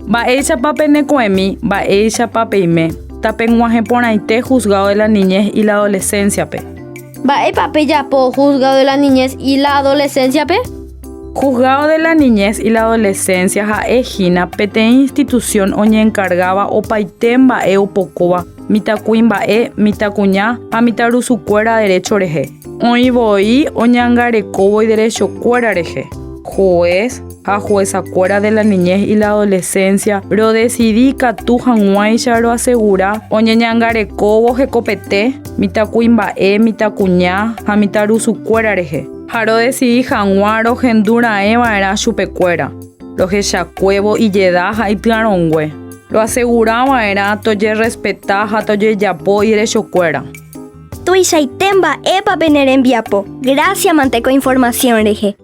Mba'éichapa peneko'ẽmi, mba'éichapa peime, tapeg̃uahẽ porãite Juzgado de la Niñez y la Adolescencia-pe. Mba'épa pejapo Juzgado de la Niñez y la Adolescencia-pe? Juzgado de la Niñez y la Adolescencia ha'e hína peteĩ institución oñenkargáva opaite mba'e opokóva mitãkuimba'e, mitãkuña ha mitãrusukuéra derécho rehe. Oĩ voi oñangarekóvo iderechokuéra rehe. Juez ha jueza-kuéra de la Niñez y la Adolescencia rodesidi ikatu hag̃uáicha roasegura oñeñangarekóvo hekopete mitãkuimba'e, mitãkuña ha mitãrusukuéra rehe. Ha rodesidi hag̃ua rohendu raẽ va'erã chupekuéra, rohechakuévo ijeda ha ityarõngue. Roasegura va'erã tojerrespeta ha tojejapo iderechokuéra. Tuichaite mba'épa pene rembiapo. Grásia mante ko informasión rehe.